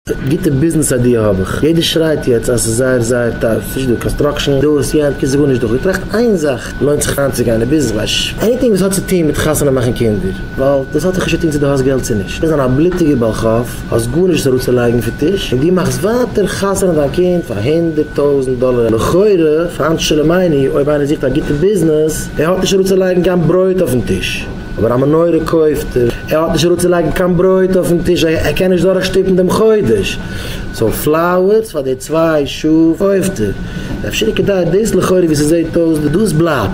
גוטע ביזנעס idea האב איך. יעדער שרייט יעצט אז ס'איז זייער זייער טייער, ס'נישט דא construction, דאס יענץ, קיצור גארנישט דא. געטראכט איין זאך, לוינט זיך אריינצוגיין אין ביזנעס, ווייל anything וואס האט צו טון מיט חתונה מאכן קינדער, ווייל דאס האט דאך נישט צו טון צו דו האסט געלט צו נישט. קענסט זיין א בלוטיגער בעל חוב, האסט גארנישט וואס אראפצולייגן פון טיש, און דו מאכסט ווייטער חתונה דיין קינד פאר 100,000 דאלער. לכאורה, פאר אנשי שלומינו, אויב איינער זוכט א גוטע ביזנעס, ער האט נישט אראפצולייגן קיין ברויט אויפן טיש. אבער א מנורה קויפט ער, ער האט נישט אראפצולייגן קיין ברויט אויפן טיש, ער קען נישט דורכשטופן דעם חודש, so flowers פאר די 2 שעה קויפט ער. אפשר איז כדאי דאס לכאורה ווי ס'זעט אויס, דאס בלייבט,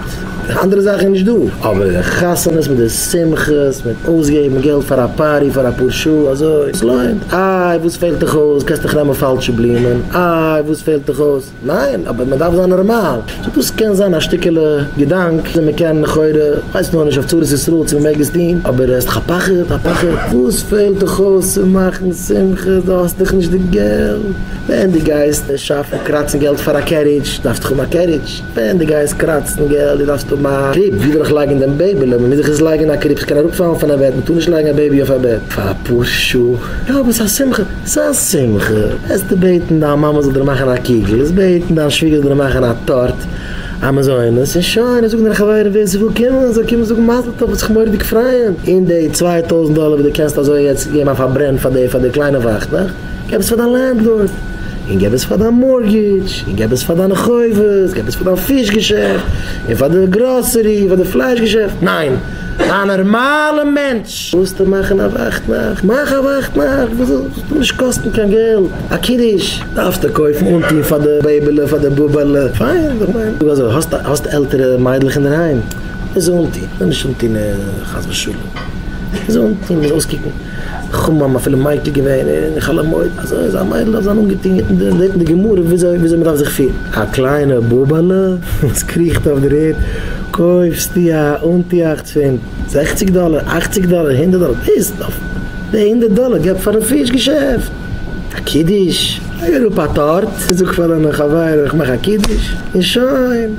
די אנדערע זאכן איז נישט דא, אבער די חתונות מיט די שמחות, מיט אויסגעבן געלט פאר א party פאר אפאר שעה, אזוי, עס לוינט. איי, וואס פעלט דיך אויס, קענסט דיך נעמען פאלשע בלומען, איי, וואס פעלט דיך אויס? ניין, אבער מען דארף זיין נארמאל. so דאס קען זיין א שטיקעלע געדאנק, ווי מען קען לכאורה, כ'ווייס נאר נישט אויף צרות ישראל צו מען מעג עס טון, אבער עס איז דאך א פחד, א פחד. וואס פעלט דיך אויס צו מאכן שמחה, דו האסט דאך נישט די געלט. ווען דו גייסט שאפן קראצן געלט פאר א carriage, דארפסט דאך האבן א carriage. ווען דו גייסט קראצן געלט, דו דארפסט האבן א crib, ווי זאל איך לייגן דעם בעיבעלע? מען מוז דאך עס לייגן אין א crib, ס'קען אראפפאלן פון א בעט, מען טאר נישט לייגן א baby אויף א בעט פאר אפאר שעה. יא, אבער ס'איז א שמחה. ס'איז א שמחה. וועסטו בעטן דיין מאמע זאל דיר מאכן א קוגל, וועסט בעטן דיין שוויגער זאל דיר מאכן א טארט, א מזונות, און שוין, און זאגן דיינע חברים ווער ס'וויל קומען זאל קומען זאגן מזל טוב, וועט זיך מורא'דיג פרייען. און די 2000 דאלער וואס דו קענסט אזוי יעצט געבן א פארברען פאר די קליינע וואכטנאכט, געב עס פאר דיין landlord, און געב עס פאר דיין mortgage, און געב עס פאר דיינע חובות, געב עס פאר דיין פיש געשעפט, און פאר די grocery, פאר די פלייש געשעפט. ניין, א נארמאלע מענטש! ווילסטו מאכן א וואכטנאכט? מאך א וואכטנאכט! וואס זאל דאס נישט קאסטן קיין געלט? א קידוש דארפסטו קויפן אנטון פאר די בעיבעלע, פאר די בובעלע. פיין, איך מיין, זאג אזוי, האסט עלטערע מיידלעך אינדערהיים? מוז אנטון, מוז נישט אנטון חס ושלום, מוז אנטון, מוז אויסקוקן. חכמים האבן אפילו מיקל געווען אין חול המועד, אזוי איז א מיידל דארף זיין אנגעטון, זעט אין די גמרא וויאזוי מען דארף זיך פירן. א קליינע בובעלע וואס קריכט אויף דער ערד, קויפסטו א אנטועכץ פון 60 דאלער, 80 דאלער, 100 דאלער, דאס דארף די 100 דאלער געב פארן פיש געשעפט. א קידוש, לייג אראפ א טארט, זאג פאר דיינע חברים איך מאך א קידוש, און שוין.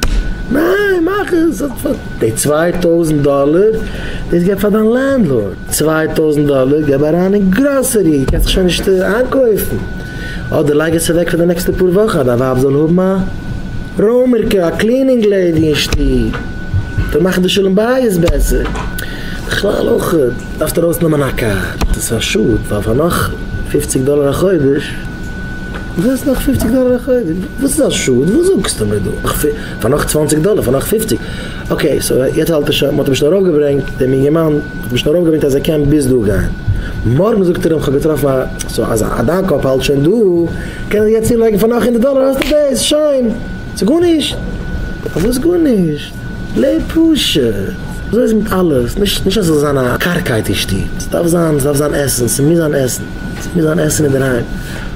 ניין, מאך עס, די 2000 דאלער, דאס געב פאר דיין landlord. 2000 דאלער געב אריין אין grocery, קענסט דיך שוין נישט איינקויפן. אדער לייג עס אוועק פאר די נעקסטע פאר וואכן, אז דיין ווייב זאל האבן א רוימערקע, א cleaning lady אין שטוב. זאל מאכן די שלום בית בעסער. בכלל אויך דארפסטו ארויסנעמען א קאר. דאס איז א שאד, ווייל פאר נאך 50 דאלער א חודש, וואס איז נאך 50 דאלער א חודש? וואס איז א שאד? וואס זאגסטו מיר דא? פאר נאך 20 דאלער, פאר נאך 50. okay, so יעצט האלט ער שוין, מ'האט אים שוין ארויפגעברענגט, דעם אינגערמאן האט אים שוין ארויפגעברענגט אז ער קען ביז דא גיין. מארגן זאגט ער אים, כ'האב געטראפן א, so אז דיין קאפ האלט שוין דא, קען ער יעצט צולייגן פאר נאך 100 דאלער, האסטו דאס, שוין. ס'איז גארנישט. פארוואס גארנישט? לעב פשוט. אזוי איז מיט אלעס, נישט אז ס'זאל זיין א קארגקייט אין שטוב, ס'דארף זיין, ס'דארף זיין עסן, ס'מוז זיין עסן, ס'מוז זיין עסן אינדערהיים.